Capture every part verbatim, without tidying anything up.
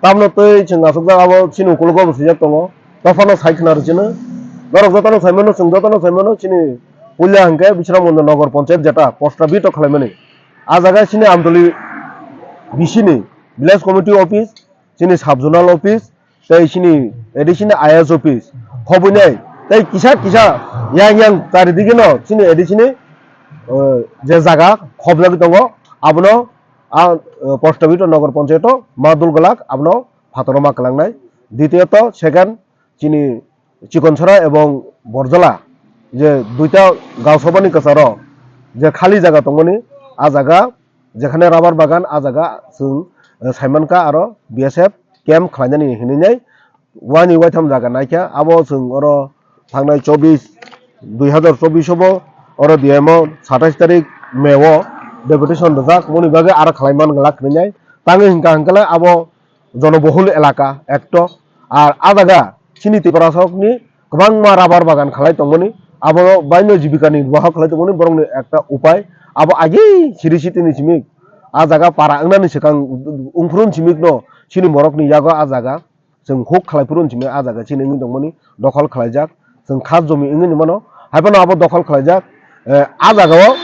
Tamno tei chwng aswkjak abo chini ukulogo bo swijak tongo. Dophano sai khna rw chini. Norok jotono sai mano, chwng jotono sai mano, chini puila hwnkhe Bisramganj Nogor Panchayat jeta postrabito khlaimani. A jaga chini Amtoli bisini village committee office, chini sub zonal office, tei chini A D C ni I S office. Hobwinai tei kisa kisa yang yang charidigeno chini A D C ni, eh, je jaga khobjagwi tongo, abono a, eh, postrabito Nogor Panchayat o ma dul glak, abono phataro ma kwlangnai. Ditiyot, second, chini Chikonsora ebong Borjala je duita gaosabani kwcharo je khali jaga tongmani, a jaga jekhane rubber bagan, a jaga chwng, eh, saimankha aro B S F camp khlainani hinwi nai wani waitham jaga naikha. Abo chwng oro thangnai chobbish, dui hazar chobbish o bo oro D M o satais tarik May o deputation rwjak, moni bagwi aro khlaiman glak hinwi nai. Tangwi hwnkha hwnkhe abo jonobohul elaka ekto. Ar a jaga chini Tiprasokni kwbangma rubber bagan khalai tongmani, abo baino jibikani wahak khalai tongmani, borokni ekta upai. Abo agi siri sitini simi a jaga para wngnani swkang ungphuru simikno chini borokni yago a jaga chwng huk khalai phuru simi a jaga chini wngwi tongmani dokhol khlaijak. Chwng khas jomi wngwi mano, haiphano abo dokhol khlaijak. Eh, a jagao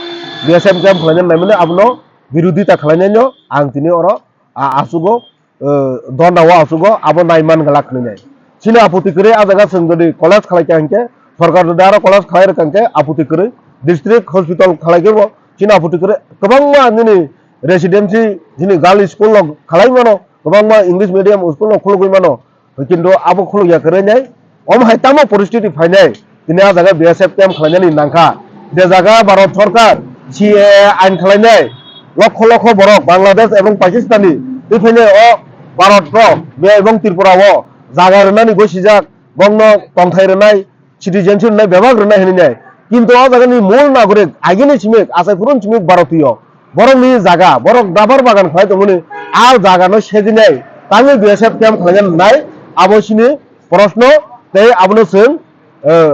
B S F camp khlainani naimani, abono birodita khlainaino ang tini oro a, achugo, eh, dona o achugo, abo naiman glak hinwi nai. Chini aputi kwrwi a jaga chwng jodi college khlai kha hinkhe, sorkar jodi aro college khlai rwkha hinkhe aputi kwrwi, district hospital khlai khe bo chini aputi kwrwi kwbangma nini residency, chini girls school rok khlai mano, kwbangma English medium school rok khulugwi mano. Kintu abo khulukya kwrwi nai. Omo hai tamo poristiti phainai, tini a jaga B S F camp khlainani nangkha. Je jaga Bharat Sarkar C A A ain khlainai, lokho lokho borok Bangladesh ebong Pakistani twi phainai o Bharat rok be ebong Tripura o jaga rwnani gosijak, bongno tongthai rwnai, citizenship rwnai, bebak rwnai hinwi nai. Kintu o jagani mul nagorik, agini simik, achai phurun simik Bharatiyo. Borokni jaga, borok rubber bagan khlai tongmani, a jagano sejinai, tangwi B S F camp khlaina nai, abo sini proshno, tei abono chwng, eh,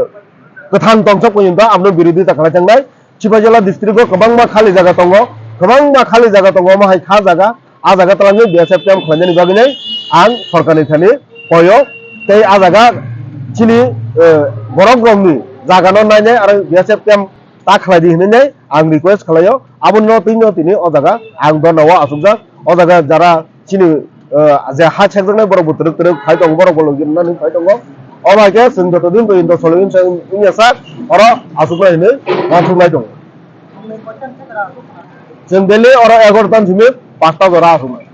kwthang tongsa porjonto abono birodita khlai thangnai. Sipahijala district o kwbangma khali jaga tongo, kwbangma khali jaga tongo, omo hai kha jaga, a jaga twlangwi B S F camp khlainani bagwi nai ang sorkarni thani koyo, tei a jaga chini, eh, borok rokni jagano nainai aro B S F camp ta khlai di hinwi nai ang request khlaio. Aboni no twi no tini o jaga ang dona o achukjak. O jaga jara chini, eh, je ha sekjaknai borok bo twrwk twrwk phai tongo, borok bo logi rwnani phai tongo. O bai khe chwng joto din porjonto solution wngya sak oro achuknai hinwi uansuk lai tongo. Chwng daily oro egarotan simi pasta jora achuknai.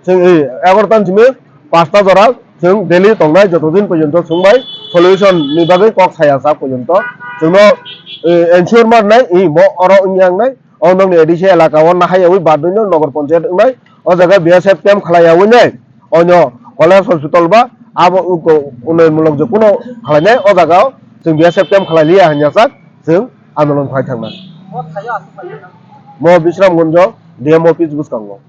Chwng, eh, egarotan simi pasta jora chwng daily tongnai, joto din porjonto chwng bai solution ni bagwi kok saya sak porjonto chwngno, eh, ensure ma nai, eh, bo oro wngya wngnai. O nokni A D C elaka o nahai yawi badwino Nogor Panchayat wngnai. O jaga B S F camp khlai yawi nai. Onyo college hospital ba abo uko unnayonmulok je kuno khlainai, o jaga o chwng B S F camp khlai liya hwnyasak chwng andolon khai thangnai. Mo Bisramganj D M office bwskango.